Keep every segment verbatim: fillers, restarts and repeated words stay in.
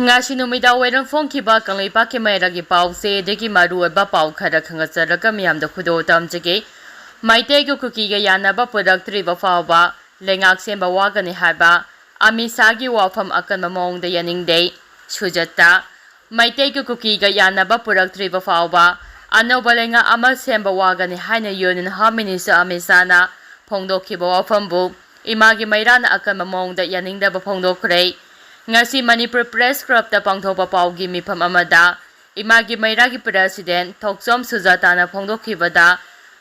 ꯉꯁꯤ ꯅꯨꯃꯤꯗꯥꯡ ꯋꯥꯏꯔꯝ ꯐꯣꯡꯈꯤꯕ ꯀꯪꯂꯩꯄꯥꯛꯀꯤ ꯃꯩꯔꯥꯒꯤ ꯄꯥꯎꯁꯦ ꯑꯗꯒꯤ ꯃꯔꯨꯑꯣꯏꯕ ꯄꯥꯎ ꯈꯔ ꯈꯪꯒꯠꯆꯔꯒ ꯃꯤꯌꯥꯝꯗ ꯈꯨꯗꯣꯜ ꯇꯝꯖꯒꯦ꯫ ꯃꯩꯇꯩꯒ ꯀꯨꯀꯤꯒ ꯌꯥꯅꯕ ꯄꯨꯔꯛꯇ꯭ꯔꯤꯕ ꯐꯥꯎꯕ ꯂꯩꯉꯥꯛ ꯁꯦꯝꯕ ꯋꯥꯒꯅꯤ ꯍꯥꯏꯕ ꯑꯃꯤꯠ ꯁꯥꯍꯒꯤ ꯋꯥꯐꯝ ꯑꯀꯟꯕ ꯃꯑꯣꯡꯗ ꯌꯥꯅꯤꯡꯗꯦ꯫ ꯁꯨꯖꯥꯇꯥ, ꯃꯩꯇꯩꯒ ꯀꯨꯀꯤꯒ ꯌꯥꯅꯕ ꯄꯨꯔꯛꯇ꯭ꯔꯤꯕ ꯐꯥꯎꯕ ꯑꯅꯧꯕ ꯂꯩꯉꯥꯛ ꯑꯃ ꯁꯦꯝꯕ ꯋꯥꯒꯅꯤ ꯍꯥꯏꯅ Union Home Minister ꯑꯃꯤꯠ ꯁꯥꯍꯅ ꯐꯣꯡꯗꯣꯛꯈꯤꯕ ꯋꯥꯐꯝꯕꯨ ꯏꯃꯥꯒꯤ ꯃꯩꯔꯥꯅ ꯑꯀꯟꯕ ꯃꯑꯣꯡꯗ ꯌꯥꯅꯤꯡꯗꯕ ꯐꯣꯡꯗꯣꯛꯈ꯭ꯔꯦ꯫ ꯉꯁꯤ ꯃꯅꯤꯄꯨꯔ Press Clubꯇ ꯄꯥꯡꯊꯣꯛꯄ ꯄꯥꯎꯒꯤ ꯃꯤꯐꯝ ꯑꯃꯗ ꯏꯃꯥꯒꯤ ꯃꯩꯔꯥꯒꯤ President ꯊꯣꯛꯆꯣꯝ ꯁꯨꯖꯥꯇꯥꯅ ꯐꯣꯡꯗꯣꯛꯈꯤꯕꯗ,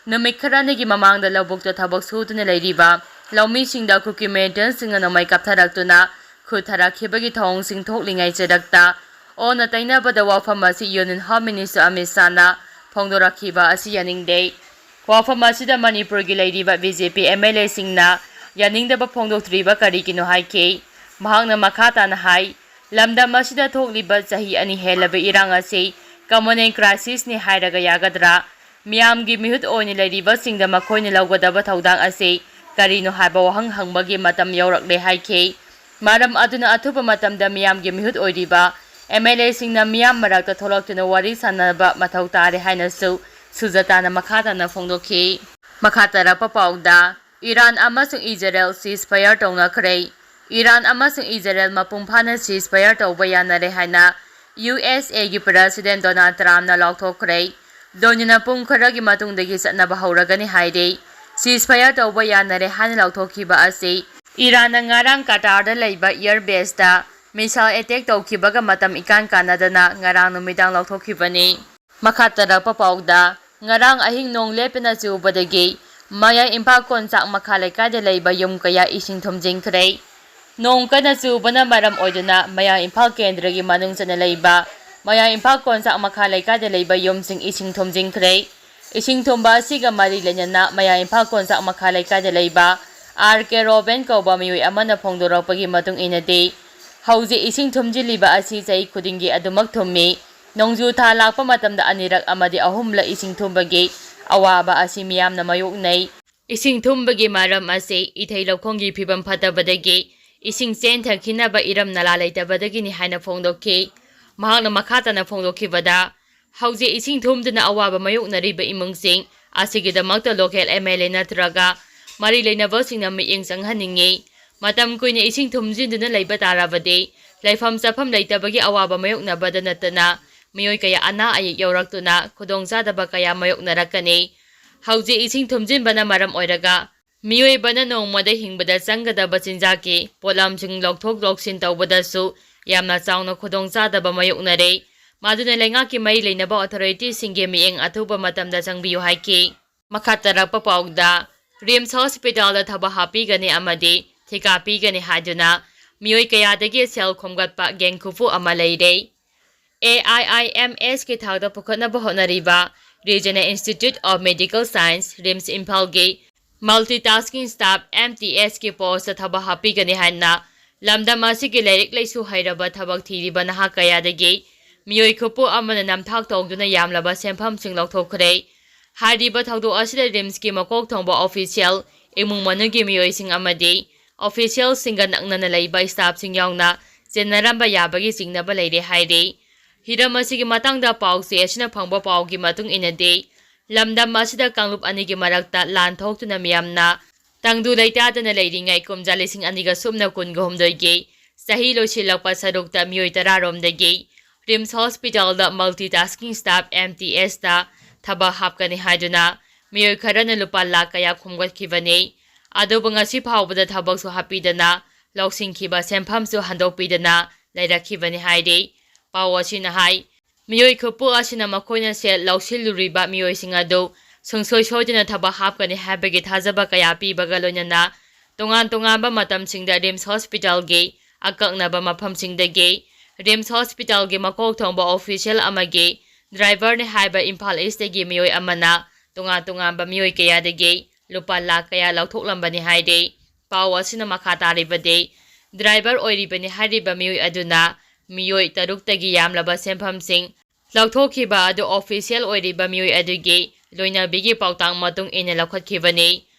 ꯅꯨꯃꯤꯠ ꯈꯔꯅꯤꯒꯤ ꯃꯃꯥꯡꯗ ꯂꯧꯕꯨꯛꯇ ꯊꯕꯛ ꯁꯨꯗꯨꯅ ꯂꯩꯔꯤꯕ ꯂꯧꯃꯤꯁꯤꯡꯗ ꯀꯨꯀꯤ militantꯁꯤꯡꯅ ꯅꯣꯡꯃꯩ ꯀꯥꯞꯊꯔꯛꯇꯨꯅ ꯈꯨꯠ ꯊꯥꯔꯛꯈꯤꯕꯒꯤ ꯊꯧꯑꯣꯡꯁꯤꯡ ꯊꯣꯛꯂꯤꯉꯩ ꯆꯩꯔꯛꯇ ꯑꯣꯟꯅ ꯇꯩꯅꯕꯗ ꯋꯥꯐꯝ ꯑꯁꯤ Union Home Minister ꯑꯃꯤꯠ ꯁꯥꯍꯅ ꯐꯣꯡꯗꯣꯔꯛꯈꯤꯕ ꯑꯁꯤ ꯌꯥꯅꯤꯡꯗꯦ꯫ ꯋꯥꯐꯝ ꯑꯁꯤꯗ ꯃꯅꯤꯄꯨꯔꯒꯤ ꯂꯩꯔꯤꯕ BJP MLAꯁꯤꯡꯅ ꯌꯥꯅꯤꯡꯗꯕ ꯐꯣꯡꯗꯣꯛꯇ꯭ꯔꯤꯕ ꯀꯔꯤꯒꯤꯅꯣ ꯍꯥꯏꯈꯤ꯫ ꯃꯍꯥꯛꯅ ꯃꯈꯥ ꯇꯥꯅ ꯍꯥꯏ, ꯂꯝꯗꯝ ꯑꯁꯤꯗ ꯊꯣꯛꯂꯤꯕ ꯆꯍꯤ ꯑꯅꯤ ꯍꯦꯜꯂꯕ ꯏꯔꯥꯡ ꯑꯁꯤ communal crisisꯅꯤ ꯍꯥꯏꯔꯒ ꯌꯥꯒꯗ꯭ꯔꯥ? ꯃꯤꯌꯥꯝꯒꯤ ꯃꯤꯍꯨꯠ ꯑꯣꯏꯅ ꯂꯩꯔꯤꯕꯁꯤꯡꯗ ꯃꯈꯣꯏꯅ ꯂꯧꯒꯗꯕ ꯊꯧꯗꯥꯡ ꯑꯁꯤ ꯀꯔꯤꯅꯣ ꯍꯥꯏꯕ ꯋꯥꯍꯪ ꯍꯪꯕꯒꯤ ꯃꯇꯝ ꯌꯧꯔꯛꯂꯦ ꯍꯥꯏꯈꯤ꯫ ꯃꯔꯝ ꯑꯗꯨꯅ ꯑꯊꯨꯕ ꯃꯇꯝꯗ ꯃꯤꯌꯥꯝꯒꯤ ꯃꯤꯍꯨꯠ ꯑꯣꯏꯔꯤꯕ MLAꯁꯤꯡꯅ ꯃꯤꯌꯥꯝ ꯃꯔꯛꯇ ꯊꯣꯛꯂꯛꯇꯨꯅ ꯋꯥꯔꯤ ꯁꯥꯟꯅꯕ ꯃꯊꯧ ꯇꯥꯔꯦ ꯍꯥꯏꯅꯁꯨ ꯁꯨꯖꯥꯇꯥꯅ ꯃꯈꯥ ꯇꯥꯅ ꯐꯣꯡꯗꯣꯛꯈꯤ꯫ ꯃꯈꯥ ꯇꯥꯔꯛꯄ ꯄꯥꯎꯗ, ꯏꯔꯥꯟ ꯑꯃꯁꯨꯡ ꯏꯖꯔꯦꯜ ceasefire ꯇꯧꯅꯈ꯭ꯔꯦ꯫ ꯏꯔꯥꯟ ꯑꯃꯁꯨꯡ ꯏꯖꯔꯦꯜ ꯃꯄꯨꯡ ꯐꯥꯅ ceasefire ꯇꯧꯕ ꯌꯥꯅꯔꯦ ꯍꯥꯏꯅ USAꯒꯤ President Donald Trumpꯅ ꯂꯥꯎꯊꯣꯛꯈ꯭ꯔꯦ꯫ ꯂꯣꯏꯅꯅ ꯄꯨꯡ ꯈꯔꯒꯤ ꯃꯇꯨꯡꯗꯒꯤ ꯆꯠꯅꯕ ꯍꯧꯔꯒꯅꯤ ꯍꯥꯏꯔꯦ꯫ Ceasefire ꯇꯧꯕ ꯌꯥꯅꯔꯦ ꯍꯥꯏꯅ ꯂꯥꯎꯊꯣꯛꯈꯤꯕ ꯑꯁꯤ ꯏꯔꯥꯟꯅ ꯉꯔꯥꯡ ꯀꯇꯥꯔꯗ ꯂꯩꯕ air baseꯇ missile attack ꯇꯧꯈꯤꯕꯒ ꯃꯇꯝ ꯏꯀꯥꯟ ꯀꯥꯟꯅꯗꯅ ꯉꯔꯥꯡ ꯅꯨꯃꯤꯗꯥꯡ ꯂꯥꯎꯊꯣꯛꯈꯤꯕꯅꯤ꯫ ꯃꯈꯥ ꯇꯥꯔꯛꯄ ꯄꯥꯎꯗ, ꯉꯔꯥꯡ ꯑꯍꯤꯡ ꯅꯣꯡ ꯂꯦꯞꯇꯅ ꯆꯨꯕꯗꯒꯤ ꯃꯌꯥꯏ ꯏꯝꯐꯥꯜ ꯀꯣꯟꯆꯥꯛ ꯃꯈꯥ ꯂꯩꯀꯥꯏꯗ ꯂꯩꯕ ꯌꯨꯝ ꯀꯌꯥ ꯏꯁꯤꯡ ꯊꯨꯝꯖꯤꯟꯈ꯭ꯔꯦ꯫ ꯅꯣꯡ ꯀꯟꯅ ꯆꯨꯕꯅ ꯃꯔꯝ ꯑꯣꯏꯗꯨꯅ ꯃꯌꯥꯏ ꯏꯝꯐꯥꯜ ꯀꯦꯟꯗ꯭ꯔꯒꯤ ꯃꯅꯨꯡ ꯆꯟꯅ ꯂꯩꯕ ꯃꯌꯥꯏ ꯏꯝꯐꯥꯜ ꯀꯣꯟꯆꯥꯛ ꯃꯈꯥ ꯂꯩꯀꯥꯏꯗ ꯂꯩꯕ ꯌꯨꯝꯁꯤꯡ ꯏꯁꯤꯡ ꯊꯨꯝꯖꯤꯟꯈ꯭ꯔꯦ꯫ ꯏꯁꯤꯡ ꯊꯨꯝꯕ ꯑꯁꯤꯒ ꯃꯔꯤ ꯂꯩꯅꯅ ꯃꯌꯥꯏ ꯏꯝꯐꯥꯜ ꯀꯣꯟꯆꯥꯛ ꯃꯈꯥ ꯂꯩꯀꯥꯏꯗ ꯂꯩꯕ R K ꯔꯣꯕꯦꯟ ꯀꯧꯕ ꯃꯤꯑꯣꯏ ꯑꯃꯅ ꯐꯣꯡꯗꯣꯔꯛꯄꯒꯤ ꯃꯇꯨꯡ ꯏꯟꯅꯗꯤ, ꯍꯧꯖꯤꯛ ꯏꯁꯤꯡ ꯊꯨꯝꯖꯤꯜꯂꯤꯕ ꯑꯁꯤ ꯆꯍꯤ ꯈꯨꯗꯤꯡꯒꯤ ꯑꯗꯨꯃꯛ ꯊꯨꯝꯃꯤ꯫ ꯅꯣꯡꯖꯨ ꯊꯥ ꯂꯥꯛꯄ ꯃꯇꯝꯗ ꯑꯅꯤꯔꯛ ꯑꯃꯗꯤ ꯑꯍꯨꯝꯂꯛ ꯏꯁꯤꯡ ꯊꯨꯝꯕꯒꯤ ꯑꯋꯥꯕ ꯑꯁꯤ ꯃꯤꯌꯥꯝꯅ ꯃꯥꯌꯣꯛꯅꯩ꯫ ꯏꯁꯤꯡ ꯊꯨꯝꯕꯒꯤ ꯃꯔꯝ ꯑꯁꯤ ꯏꯊꯩ ꯂꯧꯈꯣꯡꯒꯤ ꯐꯤꯕꯝ ꯐꯠꯇꯕꯗꯒꯤ ꯏꯁꯤꯡ ꯆꯦꯟꯊꯈꯤꯅꯕ ꯏꯔꯝ ꯅꯂꯥ ꯂꯩꯇꯕꯗꯒꯤꯅꯤ ꯍꯥꯏꯅ ꯐꯣꯡꯗꯣꯛꯈꯤ꯫ ꯃꯍꯥꯛꯅ ꯃꯈꯥ ꯇꯥꯅ ꯐꯣꯡꯗꯣꯛꯈꯤꯕꯗ, ꯍꯧꯖꯤꯛ ꯏꯁꯤꯡ ꯊꯨꯝꯗꯨꯅ ꯑꯋꯥꯕ ꯃꯥꯌꯣꯛꯅꯔꯤꯕ ꯏꯃꯨꯡꯁꯤꯡ ꯑꯁꯤꯒꯤꯗꯃꯛꯇ local M L A ꯅꯠꯇ꯭ꯔꯒ ꯃꯔꯤ ꯂꯩꯅꯕꯁꯤꯡꯅ ꯃꯤꯠꯌꯦꯡ ꯆꯪꯍꯟꯅꯤꯡꯏ꯫ ꯃꯇꯝ ꯀꯨꯏꯅ ꯏꯁꯤꯡ ꯊꯨꯝꯖꯤꯟꯗꯨꯅ ꯂꯩꯕ ꯇꯥꯔꯕꯗꯤ ꯂꯩꯐꯝ ꯆꯥꯐꯝ ꯂꯩꯇꯕꯒꯤ ꯑꯋꯥꯕ ꯃꯥꯌꯣꯛꯅꯕꯗ ꯅꯠꯇꯅ ꯃꯤꯑꯣꯏ ꯀꯌꯥ ꯑꯅꯥ ꯑꯌꯦꯛ ꯌꯧꯔꯛꯇꯨꯅ ꯈꯨꯗꯣꯡꯆꯥꯗꯕ ꯀꯌꯥ ꯃꯥꯌꯣꯛꯅꯔꯛꯀꯅꯤ꯫ ꯍꯧꯖꯤꯛ ꯏꯁꯤꯡ ꯊꯨꯝꯖꯤꯟꯕꯅ ꯃꯔꯝ ꯑꯣꯏꯔꯒ ꯃꯤꯑꯣꯏꯕꯅ ꯅꯣꯡꯃꯗ ꯍꯤꯡꯕꯗ ꯆꯪꯒꯗꯕ ꯆꯤꯟꯖꯥꯛꯀꯤ ꯄꯣꯠꯂꯝꯁꯤꯡ ꯂꯧꯊꯣꯛ ꯂꯧꯁꯤꯟ ꯇꯧꯕꯗꯁꯨ ꯌꯥꯝꯅ ꯆꯥꯎꯅ ꯈꯨꯗꯣꯡꯆꯥꯗꯕ ꯃꯥꯌꯣꯛꯅꯔꯦ꯫ ꯃꯗꯨꯅ ꯂꯩꯉꯥꯛꯀꯤ ꯃꯔꯤ ꯂꯩꯅꯕ authorityꯁꯤꯡꯒꯤ ꯃꯤꯠꯌꯦꯡ ꯑꯊꯨꯕ ꯃꯇꯝꯗ ꯆꯪꯕꯤꯌꯨ ꯍꯥꯏꯈꯤ꯫ ꯃꯈꯥ ꯇꯥꯔꯛꯄ ꯄꯥꯎꯗ, RIMS hospitalꯗ ꯊꯕꯛ ꯍꯥꯞꯄꯤꯒꯅꯤ ꯑꯃꯗꯤ ꯊꯤꯀꯥ ꯄꯤꯒꯅꯤ ꯍꯥꯏꯗꯨꯅ ꯃꯤꯑꯣꯏ ꯀꯌꯥꯗꯒꯤ ꯁꯦꯜ ꯈꯣꯝꯒꯠꯄ gang ꯈꯨꯐꯨ ꯑꯃ ꯂꯩꯔꯦ꯫ AIIMSꯀꯤ ꯊꯥꯛꯇ ꯄꯨꯈꯠꯅꯕ ꯍꯣꯠꯅꯔꯤꯕ Regional Institute of Medical Science, RIMS ꯏꯝꯐꯥꯜꯒꯤ multitasking staff, MTSꯀꯤ postꯇ ꯊꯕꯛ ꯍꯥꯞꯄꯤꯒꯅꯤ ꯍꯥꯏꯅ ꯂꯝꯗꯝ ꯑꯁꯤꯒꯤ ꯂꯥꯏꯔꯤꯛ ꯂꯥꯏꯁꯨ ꯍꯩꯔꯕ ꯊꯕꯛ ꯊꯤꯔꯤꯕ ꯅꯍꯥ ꯀꯌꯥꯗꯒꯤ ꯃꯤꯑꯣꯏ ꯈꯨꯄꯨ ꯑꯃꯅ ꯅꯝꯊꯥꯛ ꯇꯧꯗꯨꯅ ꯌꯥꯝꯂꯕ ꯁꯦꯟꯐꯝꯁꯤꯡ ꯂꯧꯊꯣꯛꯈ꯭ꯔꯦ꯫ ꯍꯥꯏꯔꯤꯕ ꯊꯧꯗꯣꯛ ꯑꯁꯤꯗ RIMSꯀꯤ ꯃꯀꯣꯛ ꯊꯣꯡꯕ official, ꯏꯃꯨꯡ ꯃꯅꯨꯡꯒꯤ ꯃꯤꯑꯣꯏꯁꯤꯡ ꯑꯃꯗꯤ officialꯁꯤꯡꯒ ꯅꯛꯅꯅ ꯂꯩꯕ staffꯁꯤꯡ ꯌꯥꯎꯅ ꯆꯦꯟꯅꯔꯝꯕ ꯌꯥꯕꯒꯤ ꯆꯤꯡꯅꯕ ꯂꯩꯔꯦ ꯍꯥꯏꯔꯤ꯫ ꯍꯤꯔꯝ ꯑꯁꯤꯒꯤ ꯃꯇꯥꯡꯗ ꯄꯥꯎꯆꯦ ꯑꯁꯤꯅ ꯐꯪꯕ ꯄꯥꯎꯒꯤ ꯃꯇꯨꯡ ꯏꯟꯅꯗꯤ, ꯂꯝꯗꯝ ꯑꯁꯤꯗ ꯀꯥꯡꯂꯨꯞ ꯑꯅꯤꯒꯤ ꯃꯔꯛꯇ ꯂꯥꯟ ꯊꯣꯛꯇꯨꯅ ꯃꯤꯌꯥꯝꯅ ꯇꯪꯗꯨ ꯂꯩꯇꯥꯗꯅ ꯂꯩꯔꯤꯉꯩ ꯀꯨꯝꯖꯥ ꯂꯤꯁꯤꯡ ꯑꯅꯤꯒ ꯁꯨꯞꯅ ꯀꯨꯟꯒ ꯍꯨꯝꯗꯣꯏꯒꯤ ꯆꯍꯤ ꯂꯣꯏꯁꯤꯜꯂꯛꯄ ꯁꯔꯨꯛꯇ ꯃꯤꯑꯣꯏ ꯇꯔꯥ ꯔꯣꯝꯗꯒꯤ RIMS hospitalꯗ multitasking staff, MTSꯇ ꯊꯕꯛ ꯍꯥꯞꯀꯅꯤ ꯍꯥꯏꯗꯨꯅ ꯃꯤꯑꯣꯏ ꯈꯔꯅ ꯂꯨꯄꯥ ꯂꯥꯈ ꯀꯌꯥ ꯈꯣꯝꯒꯠꯈꯤꯕꯅꯤ꯫ ꯑꯗꯨꯕꯨ ꯉꯁꯤ ꯐꯥꯎꯕꯗ ꯊꯕꯛꯁꯨ ꯍꯥꯞꯄꯤꯗꯅ ꯂꯧꯁꯤꯟꯈꯤꯕ ꯁꯦꯟꯐꯝꯁꯨ ꯍꯟꯗꯣꯛꯄꯤꯗꯅ ꯂꯩꯔꯛꯈꯤꯕꯅꯤ ꯍꯥꯏꯔꯤ꯫ ꯄꯥꯎ ꯑꯁꯤꯅ ꯍꯥꯏ, ꯃꯤꯑꯣꯏ ꯈꯨꯄꯨ ꯑꯁꯤꯅ ꯃꯈꯣꯏꯅ ꯁꯦꯜ ꯂꯧꯁꯤꯜꯂꯨꯔꯤꯕ ꯃꯤꯑꯣꯏꯁꯤꯡ ꯑꯗꯨ ꯁꯨꯡꯁꯣꯏ ꯁꯣꯏꯗꯅ ꯊꯕꯛ ꯍꯥꯞꯀꯅꯤ ꯍꯥꯏꯕꯒꯤ ꯊꯥꯖꯕ ꯀꯌꯥ ꯄꯤꯕꯒ ꯂꯣꯏꯅꯅ ꯇꯣꯉꯥꯟ ꯇꯣꯉꯥꯟꯕ ꯃꯇꯝꯁꯤꯡꯗ RIMS hospitalꯒꯤ ꯑꯀꯛꯅꯕ ꯃꯐꯝꯁꯤꯡꯗꯒꯤ RIMS hospitalꯒꯤ ꯃꯀꯣꯛ ꯊꯣꯡꯕ official ꯑꯃꯒꯤ driverꯅꯤ ꯍꯥꯏꯕ ꯏꯝꯐꯥꯜ Eastꯇꯒꯤ ꯃꯤꯑꯣꯏ ꯑꯃꯅ ꯇꯣꯉꯥꯟ ꯇꯣꯉꯥꯟꯕ ꯃꯤꯑꯣꯏ ꯀꯌꯥꯗꯒꯤ ꯂꯨꯄꯥ ꯂꯥꯈ ꯀꯌꯥ ꯂꯧꯊꯣꯛꯂꯝꯕꯅꯤ ꯍꯥꯏꯔꯤ꯫ ꯄꯥꯎ ꯑꯁꯤꯅ ꯃꯈꯥ ꯇꯥꯔꯤꯕꯗꯤ, driver ꯑꯣꯏꯔꯤꯕꯅꯤ ꯍꯥꯏꯔꯤꯕ ꯃꯤꯑꯣꯏ ꯑꯗꯨꯅ ꯃꯤꯑꯣꯏ ꯇꯔꯨꯛꯇꯒꯤ ꯌꯥꯝꯂꯕ ꯁꯦꯟꯐꯝꯁꯤꯡ ꯂꯧꯊꯣꯛꯈꯤꯕ ꯑꯗꯨ official ꯑꯣꯏꯔꯤꯕ ꯃꯤꯑꯣꯏ ꯑꯗꯨꯒꯤ ꯂꯣꯏꯅꯕꯤꯒꯤ ꯄꯥꯎꯇꯥꯛ ꯃꯇꯨꯡ ꯏꯟꯅ ꯂꯧꯈꯠꯈꯤꯕꯅꯤ꯫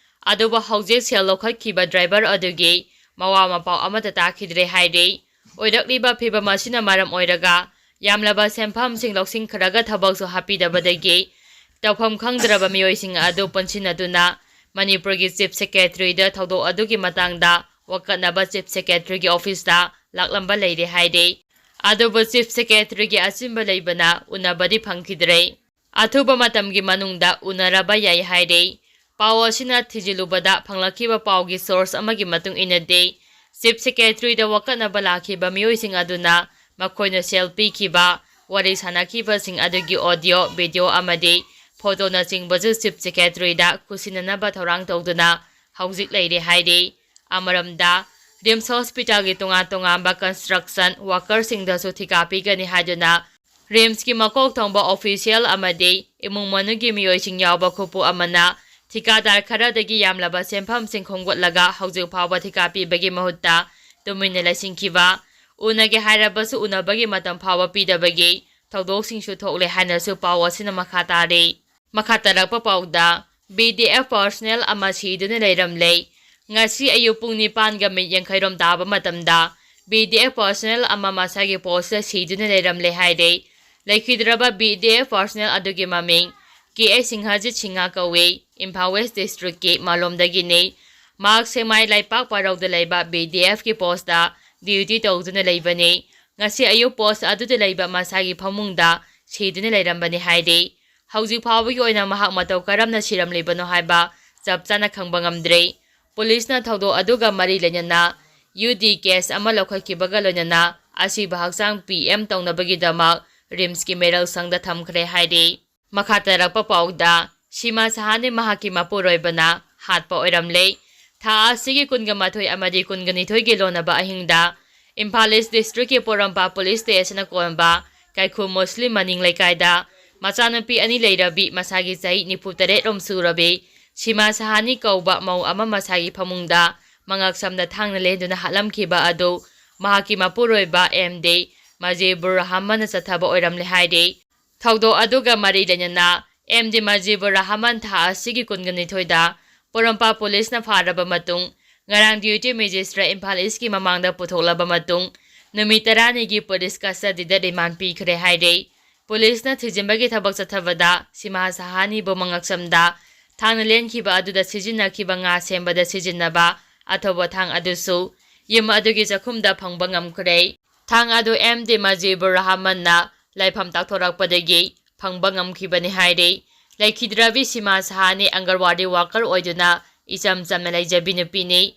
ꯑꯗꯨꯕꯨ ꯍꯧꯖꯤꯛ ꯁꯦꯜ ꯂꯧꯈꯠꯈꯤꯕ driver ꯑꯗꯨꯒꯤ ꯃꯋꯥ ꯃꯄꯥꯎ ꯑꯃꯠꯇ ꯇꯥꯈꯤꯗ꯭ꯔꯦ ꯍꯥꯏꯔꯤ꯫ ꯑꯣꯏꯔꯛꯂꯤꯕ ꯐꯤꯕꯝ ꯑꯁꯤꯅ ꯃꯔꯝ ꯑꯣꯏꯔꯒ ꯌꯥꯝꯂꯕ ꯁꯦꯟꯐꯝꯁꯤꯡ ꯂꯧꯁꯤꯟꯈ꯭ꯔꯒ ꯊꯕꯛꯁꯨ ꯍꯥꯞꯄꯤꯗꯕꯗꯒꯤ ꯇꯧꯐꯝ ꯈꯪꯗ꯭ꯔꯕ ꯃꯤꯑꯣꯏꯁꯤꯡ ꯑꯗꯨ ꯄꯨꯟꯁꯤꯟꯅꯗꯨꯅ ꯃꯅꯤꯄꯨꯔꯒꯤ Chief Secretaryꯗ ꯊꯧꯗꯣꯛ ꯑꯗꯨꯒꯤ ꯃꯇꯥꯡꯗ ꯋꯥꯀꯠꯅꯕ Chief Secretaryꯒꯤ officeꯇ ꯂꯥꯛꯂꯝꯕ ꯂꯩꯔꯦ ꯍꯥꯏꯔꯤ꯫ ꯑꯗꯨꯕꯨ Chief Secretaryꯒꯤ ꯑꯆꯤꯟꯕ ꯂꯩꯕꯅ ꯎꯅꯕꯗꯤ ꯐꯪꯈꯤꯗ꯭ꯔꯦ꯫ ꯑꯊꯨꯕ ꯃꯇꯝꯒꯤ ꯃꯅꯨꯡꯗ ꯎꯅꯔꯕ ꯌꯥꯏ ꯍꯥꯏꯔꯤ꯫ ꯄꯥꯎ ꯑꯁꯤꯅ ꯊꯤꯖꯤꯜꯂꯨꯕꯗ ꯐꯪꯂꯛꯈꯤꯕ ꯄꯥꯎꯒꯤ source ꯑꯃꯒꯤ ꯃꯇꯨꯡ ꯏꯟꯅꯗꯤ, Chief Secretaryꯗ ꯋꯥꯀꯠꯅꯕ ꯂꯥꯛꯈꯤꯕ ꯃꯤꯑꯣꯏꯁꯤꯡ ꯑꯗꯨꯅ ꯃꯈꯣꯏꯅ ꯁꯦꯜ ꯄꯤꯈꯤꯕ, ꯋꯥꯔꯤ ꯁꯥꯟꯅꯈꯤꯕꯁꯤꯡ ꯑꯗꯨꯒꯤ audio, video ꯑꯃꯗꯤ photoꯅꯆꯤꯡꯕꯁꯨ Chief Secretaryꯗ ꯈꯨꯠꯁꯤꯟꯅꯅꯕ ꯊꯧꯔꯥꯡ ꯇꯧꯗꯨꯅ ꯍꯧꯖꯤꯛ ꯂꯩꯔꯦ ꯍꯥꯏꯔꯤ꯫ ꯑꯃꯔꯣꯝꯗ, RIMS hospitalꯒꯤ ꯇꯣꯉꯥꯟ ꯇꯣꯉꯥꯟꯕ construction workerꯁꯤꯡꯗꯁꯨ ꯊꯤꯀꯥ ꯄꯤꯒꯅꯤ ꯍꯥꯏꯗꯨꯅ RIMSꯀꯤ ꯃꯀꯣꯛ ꯊꯣꯡꯕ official ꯑꯃꯗꯤ ꯏꯃꯨꯡ ꯃꯅꯨꯡꯒꯤ ꯃꯤꯑꯣꯏꯁꯤꯡ ꯌꯥꯎꯕ ꯈꯨꯄꯨ ꯑꯃꯅ ꯊꯤꯀꯥꯗꯥꯔ ꯈꯔꯗꯒꯤ ꯌꯥꯝꯂꯕ ꯁꯦꯟꯐꯝꯁꯤꯡ ꯈꯣꯝꯒꯠꯂꯒ ꯍꯧꯖꯤꯛ ꯐꯥꯎꯕ ꯊꯤꯀꯥ ꯄꯤꯕꯒꯤ ꯃꯍꯨꯠꯇ ꯇꯨꯃꯤꯟꯅ ꯂꯩꯁꯤꯟꯈꯤꯕ, ꯎꯅꯒꯦ ꯍꯥꯏꯔꯕꯁꯨ ꯎꯅꯕꯒꯤ ꯃꯇꯝ ꯐꯥꯎꯕ ꯄꯤꯗꯕꯒꯤ ꯊꯧꯗꯣꯛꯁꯤꯡꯁꯨ ꯊꯣꯛꯂꯦ ꯍꯥꯏꯅꯁꯨ ꯄꯥꯎ ꯑꯁꯤꯅ ꯃꯈꯥ ꯇꯥꯔꯤ꯫ ꯃꯈꯥ ꯇꯥꯔꯛꯄ ꯄꯥꯎꯗ, BDF personnel ꯑꯃ ꯁꯤꯗꯨꯅ ꯂꯩꯔꯝꯂꯦ꯫ ꯉꯁꯤ ꯑꯌꯨꯛ ꯄꯨꯡ ꯅꯤꯄꯥꯟꯒ ꯃꯤꯅꯤꯠ ꯌꯥꯡꯈꯩ ꯔꯣꯝ ꯇꯥꯕ ꯃꯇꯝꯗ BDF personnel ꯑꯃ ꯃꯁꯥꯒꯤ postꯇ ꯁꯤꯗꯨꯅ ꯂꯩꯔꯝꯂꯦ ꯍꯥꯏꯔꯦ꯫ ꯂꯩꯈꯤꯗ꯭ꯔꯕ BDF personnel ꯑꯗꯨꯒꯤ ꯃꯃꯤꯡ ꯀꯦ ꯑꯦꯁ ꯁꯤꯡꯍꯖꯤꯠ ꯁꯤꯡꯍ ꯀꯧꯏ꯫ ꯏꯝꯐꯥꯜ West Districtꯀꯤ ꯃꯥꯂꯣꯝꯗꯒꯤꯅꯤ꯫ ꯃꯍꯥꯛ ꯁꯦꯛꯃꯥꯏ ꯂꯩꯄꯥꯛ ꯄꯔꯧꯗ ꯂꯩꯕ BDFꯀꯤ postꯇ duty ꯇꯧꯗꯨꯅ ꯂꯩꯕꯅꯤ꯫ ꯉꯁꯤ ꯑꯌꯨꯛ post ꯑꯗꯨꯗ ꯂꯩꯕ ꯃꯁꯥꯒꯤ ꯐꯃꯨꯡꯗ ꯁꯤꯗꯨꯅ ꯂꯩꯔꯝꯕꯅꯤ ꯍꯥꯏꯔꯤ꯫ ꯍꯧꯖꯤꯛ ꯐꯥꯎꯕꯒꯤ ꯑꯣꯏꯅ ꯃꯍꯥꯛ ꯃꯇꯧ ꯀꯔꯝꯅ ꯁꯤꯔꯝꯂꯤꯕꯅꯣ ꯍꯥꯏꯕ ꯆꯞ ꯆꯥꯅ ꯈꯪꯕ ꯉꯝꯗ꯭ꯔꯤ꯫ ꯄꯨꯂꯤꯁꯅ ꯊꯧꯗꯣꯛ ꯑꯗꯨꯒ ꯃꯔꯤ ꯂꯩꯅꯅ UD case ꯑꯃ ꯂꯧꯈꯠꯈꯤꯕꯒ ꯂꯣꯏꯅꯅ ꯑꯁꯤꯕ ꯍꯛꯆꯥꯡ PM ꯇꯧꯅꯕꯒꯤꯗꯃꯛ RIMSꯀꯤ ꯃꯦꯔꯜ ꯁꯪꯗ ꯊꯝꯈ꯭ꯔꯦ ꯍꯥꯏꯔꯤ꯫ ꯃꯈꯥ ꯇꯥꯔꯛꯄ ꯄꯥꯎꯗ, ꯁꯤꯃꯥ ꯁꯍꯥꯅꯤ ꯃꯍꯥꯛꯀꯤ ꯃꯄꯨꯔꯣꯏꯕꯅ ꯍꯥꯠꯄ ꯑꯣꯏꯔꯝꯂꯦ꯫ ꯊꯥ ꯑꯁꯤꯒꯤ ꯀꯨꯟꯒ ꯃꯥꯊꯣꯏ ꯑꯃꯗꯤ ꯀꯨꯟꯒ ꯅꯤꯊꯣꯏꯒꯤ ꯂꯣꯟꯅꯕ ꯑꯍꯤꯡꯗ ꯏꯝꯐꯥꯜ East Districtꯀꯤ ꯄꯣꯔꯣꯝꯄꯥꯠ Police Stationꯅ ꯀꯣꯟꯕ ꯀꯥꯏꯈꯨ ꯃꯨꯁꯂꯤꯝ ꯃꯅꯤꯡ ꯂꯩꯀꯥꯏꯗ ꯃꯆꯥꯅꯨꯄꯤ ꯑꯅꯤ ꯂꯩꯔꯕꯤ, ꯃꯁꯥꯒꯤ ꯆꯍꯤ ꯅꯤꯐꯨ ꯇꯔꯦꯠ ꯔꯣꯝ ꯁꯨꯔꯕꯤ ꯁꯤꯃꯥ ꯁꯍꯥꯅꯤ ꯀꯧꯕ ꯃꯧ ꯑꯃ ꯃꯁꯥꯒꯤ ꯐꯃꯨꯡꯗ ꯃꯉꯛꯁꯝꯗ ꯊꯥꯡꯅ ꯂꯦꯟꯗꯨꯅ ꯍꯥꯠꯂꯝꯈꯤꯕ ꯑꯗꯨ ꯃꯍꯥꯛꯀꯤ ꯃꯄꯨꯔꯣꯏꯕ MD ꯃꯖꯤꯕꯨꯔ ꯔꯍꯃꯟꯅ ꯆꯠꯊꯕ ꯑꯣꯏꯔꯝꯂꯦ ꯍꯥꯏꯔꯤ꯫ ꯊꯧꯗꯣꯛ ꯑꯗꯨꯒ ꯃꯔꯤ ꯂꯩꯅꯅ MD ꯃꯖꯤꯕꯨꯔ ꯔꯍꯃꯟ ꯊꯥ ꯑꯁꯤꯒꯤ ꯀꯨꯟꯒ ꯅꯤꯊꯣꯏꯗ ꯄꯣꯔꯣꯝꯄꯥꯠ ꯄꯨꯂꯤꯁꯅ ꯐꯥꯔꯕ ꯃꯇꯨꯡ ꯉꯔꯥꯡ ꯗ꯭ꯌꯨꯇꯤ ꯃꯦꯖꯤꯁꯇ꯭ꯔꯦꯠ ꯏꯝꯐꯥꯜ ꯏꯁꯀꯤ ꯃꯃꯥꯡꯗ ꯄꯨꯊꯣꯛꯂꯕ ꯃꯇꯨꯡ ꯅꯨꯃꯤꯠ ꯇꯔꯥꯅꯤꯒꯤ ꯄꯨꯂꯤꯁ ꯀꯁꯇꯗꯤꯗ ꯔꯤꯃꯥꯟ ꯄꯤꯈ꯭ꯔꯦ ꯍꯥꯏꯔꯤ꯫ ꯄꯨꯂꯤꯁꯅ ꯊꯤꯖꯤꯟꯕꯒꯤ ꯊꯕꯛ ꯆꯠꯊꯕꯗ ꯁꯤꯃꯥ ꯁꯍꯥꯅꯤꯕꯨ ꯃꯉꯛꯁꯝꯗ ꯊꯥꯡꯅ ꯂꯦꯟꯈꯤꯕ ꯑꯗꯨꯗ ꯁꯤꯖꯤꯟꯅꯈꯤꯕ ꯉꯥ ꯁꯦꯝꯕꯗ ꯁꯤꯖꯤꯟꯅꯕ ꯑꯊꯧꯕ ꯊꯥꯡ ꯑꯗꯨꯁꯨ ꯌꯨꯝ ꯑꯗꯨꯒꯤ ꯆꯥꯛꯈꯨꯝꯗ ꯐꯪꯕ ꯉꯝꯈ꯭ꯔꯦ꯫ ꯊꯥꯡ ꯑꯗꯨ ꯑꯦꯝ ꯗꯤ ꯃꯖꯤꯕꯨꯔ ꯔꯍꯃꯟꯅ ꯂꯩꯐꯝ ꯇꯥꯛꯊꯣꯔꯛꯄꯗꯒꯤ ꯐꯪꯕ ꯉꯝꯈꯤꯕꯅꯤ ꯍꯥꯏꯔꯤ꯫ ꯂꯩꯈꯤꯗ꯭ꯔꯕꯤ ꯁꯤꯃꯥ ꯁꯍꯥꯅꯤ ꯑꯪꯒꯟꯋꯥꯗꯤ ꯋꯥꯀꯔ ꯑꯣꯏꯗꯨꯅ ꯏꯆꯝ ꯆꯝꯅ ꯂꯩꯖꯕꯤ ꯅꯨꯄꯤꯅꯤ꯫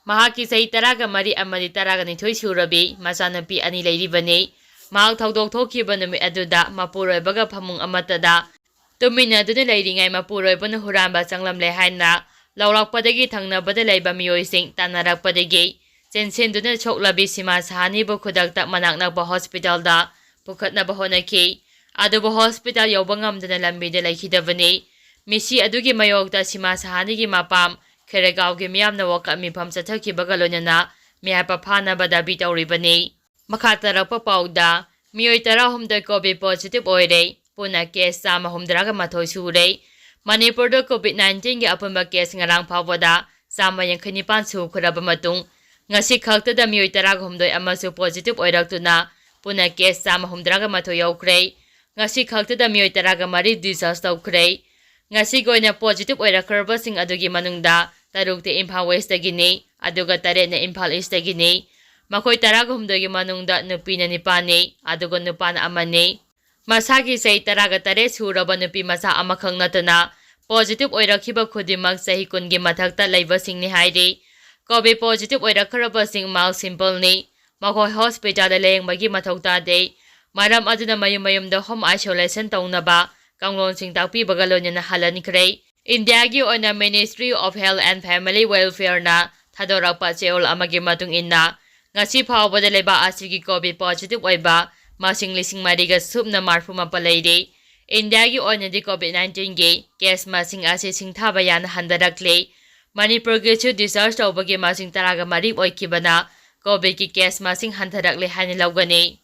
ꯃꯍꯥꯛꯀꯤ ꯆꯍꯤ ꯇꯔꯥꯒ ꯃꯔꯤ ꯑꯃꯗꯤ ꯇꯔꯥꯒ ꯅꯤꯊꯣꯏ ꯁꯨꯔꯕꯤ ꯃꯆꯥꯅꯨꯄꯤ ꯑꯅꯤ ꯂꯩꯔꯤꯕꯅꯤ꯫ ꯃꯍꯥꯛ ꯊꯧꯗꯣꯛ ꯊꯣꯛꯈꯤꯕ ꯅꯨꯃꯤꯠ ꯑꯗꯨꯗ ꯃꯄꯨꯔꯣꯏꯕꯒ ꯐꯃꯨꯡ ꯑꯃꯠꯇꯗ ꯇꯨꯝꯃꯤꯟꯅꯗꯨꯅ ꯂꯩꯔꯤꯉꯩ ꯃꯄꯨꯔꯣꯏꯕꯅ ꯍꯨꯔꯥꯟꯕ ꯆꯪꯂꯝꯂꯦ ꯍꯥꯏꯅ ꯂꯥꯎꯔꯛꯄꯗꯒꯤ ꯊꯪꯅꯕꯗ ꯂꯩꯕ ꯃꯤꯑꯣꯏꯁꯤꯡ ꯇꯥꯟꯅꯔꯛꯄꯗꯒꯤ ꯆꯦꯟꯁꯤꯟꯗꯨꯅ ꯁꯣꯛꯂꯕꯤ ꯁꯤꯃꯥ ꯁꯍꯥꯅꯤꯕꯨ ꯈꯨꯗꯛꯇ ꯃꯅꯥꯛ ꯅꯛꯄ ꯍꯣꯁꯄꯤꯇꯥꯜꯗ ꯄꯨꯈꯠꯅꯕ ꯍꯣꯠꯅꯈꯤ꯫ ꯑꯗꯨꯕꯨ ꯍꯣꯁꯄꯤꯇꯥꯜ ꯌꯧꯕ ꯉꯝꯗꯅ ꯂꯝꯕꯤꯗ ꯂꯩꯈꯤꯗꯕꯅꯤ꯫ ꯃꯤꯁꯤ ꯑꯗꯨꯒꯤ ꯃꯥꯌꯣꯛꯇ ꯁꯤꯃꯥ ꯁꯍꯥꯅꯤꯒꯤ ꯃꯄꯥꯝ ꯈꯦꯔꯦꯒꯥꯎꯒꯤ ꯃꯤꯌꯥꯝꯅ ꯋꯥꯀꯠ ꯃꯤꯐꯝ ꯆꯠꯊꯈꯤꯕꯒ ꯂꯣꯏꯅꯅ ꯃꯤꯍꯥꯠꯄ ꯐꯥꯅꯕ ꯗꯥꯕꯤ ꯇꯧꯔꯤꯕꯅꯤ꯫ ꯃꯈꯥ ꯇꯥꯔꯛꯄ ꯄꯥꯎꯗ, ꯃꯤꯑꯣꯏ ꯇꯔꯥꯍꯨꯝꯗꯣꯏ ꯀꯣꯚꯤꯗ ꯄꯣꯖꯤꯇꯤꯚ ꯑꯣꯏꯔꯦ꯫ ꯄꯨꯟꯅ ꯀꯦꯁ ꯆꯥꯝꯃ ꯍꯨꯝꯗ꯭ꯔꯥꯒ ꯃꯥꯊꯣꯏ ꯁꯨꯔꯦ꯫ ꯃꯅꯤꯄꯨꯔꯗ ꯀꯣꯚꯤꯗ ꯅꯥꯏꯟꯇꯤꯟꯒꯤ ꯑꯄꯨꯟꯕ ꯀꯦꯁ ꯉꯔꯥꯡ ꯐꯥꯎꯕꯗ ꯆꯥꯝꯃ ꯌꯥꯡꯈꯩ ꯅꯤꯄꯥꯟ ꯁꯨꯈ꯭ꯔꯕ ꯃꯇꯨꯡ, ꯉꯁꯤ ꯈꯛꯇꯗ ꯃꯤꯑꯣꯏ ꯇꯔꯥꯒ ꯍꯨꯝꯗꯣꯏ ꯑꯃꯁꯨ ꯄꯣꯖꯤꯇꯤꯚ ꯑꯣꯏꯔꯛꯇꯨꯅ ꯄꯨꯟꯅ ꯀꯦꯁ ꯆꯥꯝꯃ ꯍꯨꯝꯗ꯭ꯔꯥꯒ ꯃꯥꯊꯣꯏ ꯌꯧꯈ꯭ꯔꯦ꯫ ꯉꯁꯤ ꯈꯛꯇꯗ ꯃꯤꯑꯣꯏ ꯇꯔꯥꯒ ꯃꯔꯤ ꯗꯤꯁꯆꯥꯔꯖ ꯇꯧꯈ꯭ꯔꯦ꯫ ꯉꯁꯤꯒꯤ ꯑꯣꯏꯅ ꯄꯣꯖꯤꯇꯤꯚ ꯑꯣꯏꯔꯛꯈ꯭ꯔꯕꯁꯤꯡ ꯑꯗꯨꯒꯤ ꯃꯅꯨꯡꯗ ꯇꯔꯨꯛꯇꯤ ꯏꯝꯐꯥꯜ ꯋꯦꯁꯇꯒꯤꯅꯤ, ꯑꯗꯨꯒ ꯇꯔꯦꯠꯅ ꯏꯝꯐꯥꯜ ꯏꯁꯇꯒꯤꯅꯤ꯫ ꯃꯈꯣꯏ ꯇꯔꯥꯒ ꯍꯨꯝꯗꯣꯏꯒꯤ ꯃꯅꯨꯡꯗ ꯅꯨꯄꯤꯅ ꯅꯤꯄꯥꯟꯅꯤ, ꯑꯗꯨꯒ ꯅꯨꯄꯥꯅ ꯑꯃꯅꯤ꯫ ꯃꯁꯥꯒꯤ ꯆꯍꯤ ꯇꯔꯥꯒ ꯇꯔꯦꯠ ꯁꯨꯔꯕ ꯅꯨꯄꯤ ꯃꯆꯥ ꯑꯃꯈꯛ ꯅꯠꯇꯅ ꯄꯣꯖꯤꯇꯤꯚ ꯑꯣꯏꯔꯛꯈꯤꯕ ꯈꯨꯗꯤꯡꯃꯛ ꯆꯍꯤ ꯀꯨꯟꯒꯤ ꯃꯊꯛꯇ ꯂꯩꯕꯁꯤꯡꯅꯤ ꯍꯥꯏꯔꯤ꯫ ꯀꯣꯚꯤꯗ ꯄꯣꯖꯤꯇꯤꯚ ꯑꯣꯏꯔꯛꯈ꯭ꯔꯕꯁꯤꯡ ꯃꯥꯜ ꯁꯤꯝꯄꯜꯅꯤ꯫ ꯃꯈꯣꯏ ꯍꯣꯁꯄꯤꯇꯥꯜꯗ ꯂꯥꯌꯦꯡꯕꯒꯤ ꯃꯊꯧ ꯇꯥꯗꯦ꯫ ꯃꯔꯝ ꯑꯗꯨꯅ ꯃꯌꯨꯝ ꯃꯌꯨꯝꯗ ꯍꯣꯝ ꯑꯥꯏꯁꯣꯂꯦꯁꯟ ꯇꯧꯅꯕ ꯀꯥꯡꯂꯣꯟꯁꯤꯡ ꯇꯥꯛꯄꯤꯕꯒ ꯂꯣꯏꯅꯅ ꯍꯜꯍꯟꯈ꯭ꯔꯦ꯫ ꯏꯟꯗꯤꯌꯥꯒꯤ ꯑꯣꯏꯅ Ministry of Health and Family Welfareꯅ ꯊꯥꯗꯣꯔꯛꯄ ꯆꯦꯔꯣꯜ ꯑꯃꯒꯤ ꯃꯇꯨꯡ ꯏꯟꯅ, ꯉꯁꯤ ꯐꯥꯎꯕꯗ ꯂꯩꯕꯥꯛ ꯑꯁꯤꯒꯤ ꯀꯣꯚꯤꯗ ꯄꯣꯖꯤꯇꯤꯚ ꯑꯣꯏꯕ ꯃꯁꯤꯡ ꯂꯤꯁꯤꯡ ꯃꯔꯤꯒ ꯁꯨꯞꯅ ꯃꯔꯤꯐꯨ ꯃꯥꯄꯜ ꯂꯩꯔꯤ꯫ ꯏꯟꯗꯤꯌꯥꯒꯤ ꯑꯣꯏꯅꯗꯤ ꯀꯣꯚꯤꯗ ꯅꯥꯏꯟꯇꯤꯟꯒꯤ ꯀꯦꯁ ꯃꯁꯤꯡ ꯑꯁꯤ ꯁꯤꯡꯊꯥꯕ ꯌꯥꯅ ꯍꯟꯊꯔꯛꯂꯤ꯫ ꯃꯅꯤꯄꯨꯔꯒꯤꯁꯨ ꯗꯤꯁꯆꯥꯔꯖ ꯇꯧꯕꯒꯤ ꯃꯁꯤꯡ ꯇꯔꯥꯒ ꯃꯔꯤ ꯑꯣꯏꯈꯤꯕꯅ ꯀꯣꯚꯤꯗꯀꯤ ꯀꯦꯁ ꯃꯁꯤꯡ ꯍꯟꯊꯔꯛꯂꯦ ꯍꯥꯏꯅ ꯂꯧꯒꯅꯤ꯫